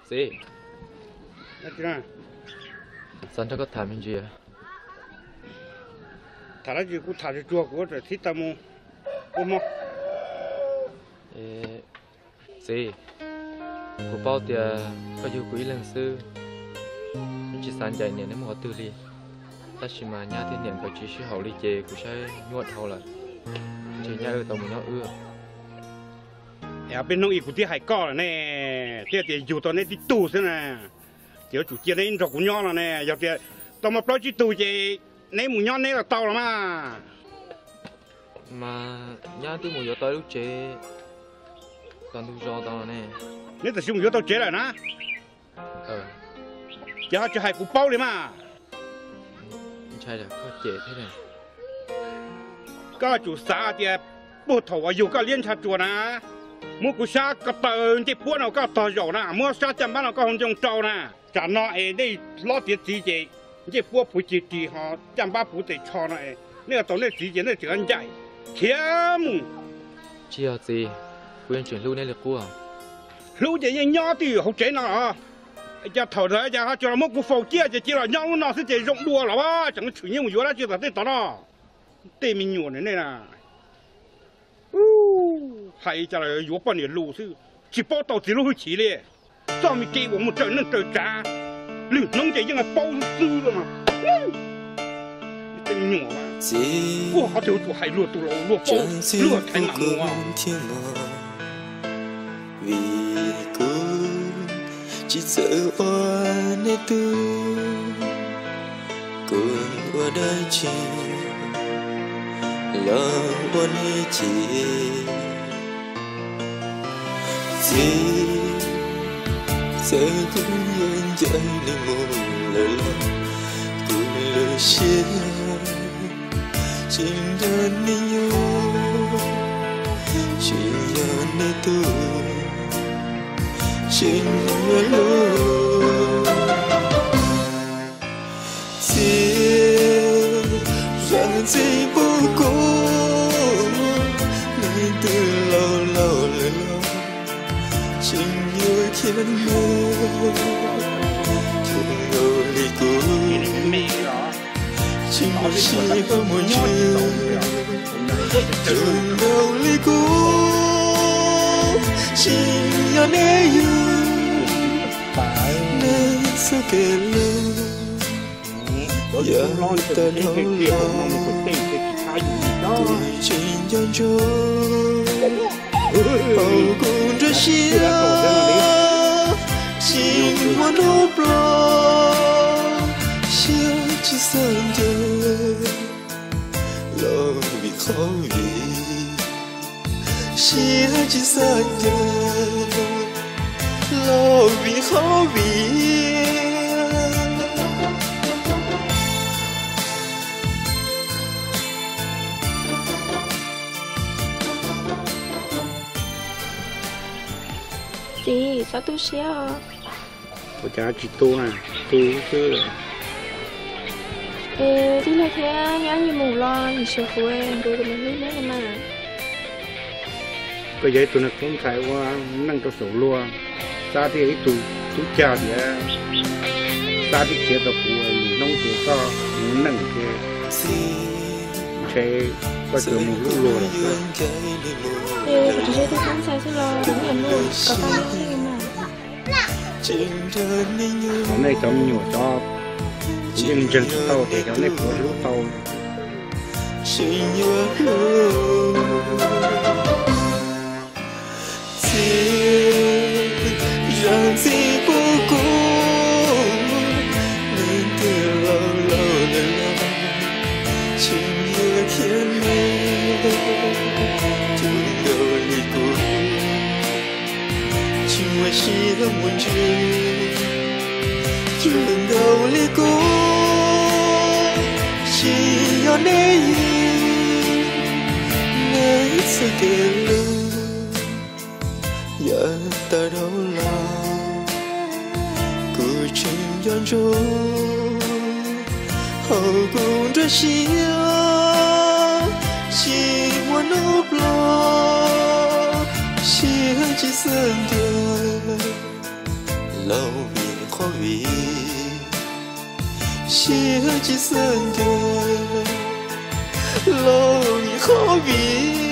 Txiv, xav nrog koj tham me ntsis. Tham dab tsi? Kuv tham tsuag tsuag kuv txawm thib tau mus ua hmo. Txiv, kuv paub tias koj yug kuv ib leeg xwb, tsis xav ncaim niam neb mus qhov twg li. Tab sis mas nyab thiab niam nkawd tsis sib haum li ces kuv saib nyuaj dhau lawm, ntshe nyab wb tau mus nyob wb. Peb hnub ib kuv twb hais koj lawm ne, thiaj tias yug tau neb tib tug xwb na, ces yuav tsum cia neb nrog kuv nyob no ne. Yog tias tau muaj plaub tsib tug ces neb mus nyob neb los tau los mas. Mas nyab twb mus yuav tau ib lub tsev los ntug zos tau ne. Neb twb mus yuav tau tsev lawm na, ces ho tsis hais kuv paub li mas. Ntshai koj cem thiab. Koj tsum xav tias puag thaum uas yug koj liab ntsha ruas na, muab kuv sab ko taw ncej puab no koj tog zaum na, muab sab caj npab no koj hau ncoo rau na. Tsam no es nej hlob tiav txiv ces ncej puab puv cig ris ho caj npab puv tes tsho no es nej tau nej txiv ces nej tseem ncaim khiav mus. Tsis yog txiv, kuv yeej tseem hlub neb li qub. Hlub ces yeej nyob twj ywm hauv tsev no los. Cas thaum ntawd cas ho tsuas los muab kuv faus ciaj ces cia los nyob lub no xwb ces zoo dua los tseem tshwm nyiaj mus yuav dab tsi tom tej tod no. Tej me nyuam nej na, hais cas los yuav poj niam lus xwb, tsis paub tau txiv lub hwj chim li. Txoj me kev uas mus raws neej raws tsav, lwm hnub ces yeej paub xwb xwb no. Tej me nyuam, ua qhov twg yuav tsum hais luag tus laus luag paub luag thaiv mam mus. Vim kuv tsis txawj ua neb tug, kuv ua dab tsi los ua neb chim. Txiv, txawm kuv yuav ncaim neb mus lawm los kuv lub siab tsis nrog neb nyob, tsis yog neb tug, tsis yog neb hlub. Txiv, zam txim pub kuv, neb twb laus laus lawm los tseem yuav khiav neb, tseem nkaus li kuv, tsis muaj sij hawm mus ntsib, tseem nkaus li kuv, tsis yog neb yug, neb txoj kev lug. Yog tag dhau los, kuv tseem nco ntsoov hauv kuv nruab siab, tsis muaj hnub ploj, siab tsis xav ncaim los vim qhov vim, siab tsis xav ncaim los vim qhov vim. Txiv, txhob tu siab os. Ua cas tsis tu na, tu xwb. Es tij laug thiab nyab yim mus los nim sia kuv, nkawd tus me hlub nyob no mas. Koj yog ib tug neeg kub ntxhais ua neej rau saum luag, Xab thiaj ib tug tub cag tias Xab twb khiav tau kuv, lwm hnub ces koj mus neej ces ntshe koj tsuas mus hlub luag lawm xwb. Es kuv tsis yog ib tug kub ntxhais xwb los kuv niam hlub kom tau nyob li mas. Qhov nej cov me nyuam cov, kuv yeej ntseeg tsis tau tias cov nej puav hlub tau. Txiv, zam txim pub kuv, neb twb laus laus lawm los tseem yuav khiav neb, tseem nkaus li kuv, tsis muaj sij hawm mus ntsib, tseem nkaus li kuv, tsis yog neb yug, neb txoj kev lug. Yog tag dhau los, kuv tseem nco ntsoov hauv kuv nruab siab, tsis muaj hnub ploj, siab tsis xav ncaim Laug vim qhov vim, siab tsis xav nco, laug vim qhov vim.